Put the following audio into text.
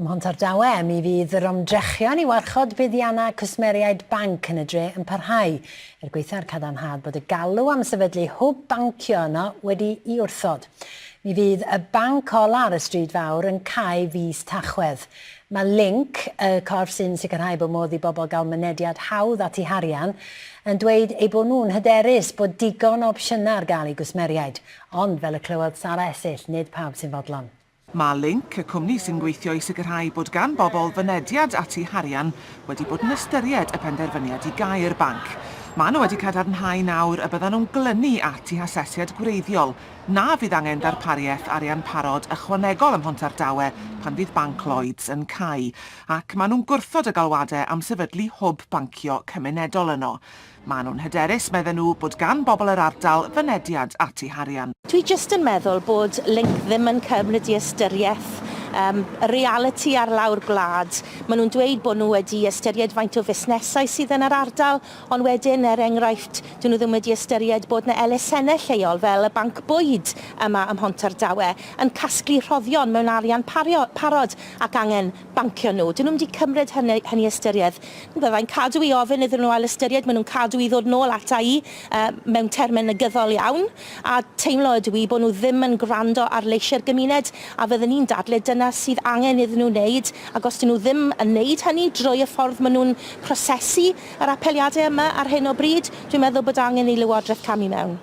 Ym Mhontardawe, mi fydd yr ymdrechion i warchod buddiannau cwsmeriaid banc yn y dre yn parhau, er gwaetha'r cadarnhad bod y galw am sefydlu hwb bancio yno wedi'i wrthod. Mi fydd y banc ola ar y Stryd Fawr yn cau fis Tachwedd. Mae Linc, y corff sy'n sicrhau bod modd i bobl gael mynediad hawdd at eu harian, yn dweud eu bod nhw'n hyderus bod digon o opsiynau ar gael i gwsmeriaid. Ond, fel y clywodd Sara Esill, nid pawb sy'n fodlon. Mae Linc, y cwmni sy'n gweithio i sicrhau bod gan bobl fynediad at eu harian, wedi bod yn ystyried y penderfyniad i gau'r banc. Maen nhw wedi cadarnhau nawr y byddan nhw'n glynu at eu hasesiad gwreiddiol, na fydd angen darpariaeth arian parod ychwanegol ym Mhontardawe pan fydd Banc Lloyds yn cau, ac maen nhw'n gwrthod y galwadau am sefydlu hwb bancio cymunedol yno. Maen nhw'n hyderus, medden nhw, bod gan bobl yr ardal fynediad at eu harian. Dwi jyst yn meddwl bod Linc ddim yn cymryd i ystyriaeth yym y realiti ar lawr gwlad. Maen nhw'n dweud bod nhw wedi ystyried faint o fusnesau sydd yn yr ardal, ond wedyn, er enghraifft, dyn nhw ddim wedi ystyried bod 'na elusennau lleol fel y Banc Bwyd yma ym Mhontardawe yn casglu rhoddion mewn arian pario, parod ac angen bancio nhw. Dyn nhw'm 'di cymryd hynny hynny ystyriaeth. Byddai'n cadw i ofyn iddyn nhw ailystyried, maen nhw'n cadw i ddod nôl ata i mewn termau negyddol iawn, a teimlo ydw i bod nhw ddim yn gwrando ar leisiau'r gymuned, a fydden i'n dadle dyna sydd angen iddyn nhw wneud, ac os dyn nhw ddim yn wneud hynny drwy y ffordd maen nhw'n prosesu yr apeliadau yma ar hyn o bryd, dwi'n meddwl bod angen i Lywodraeth camu mewn.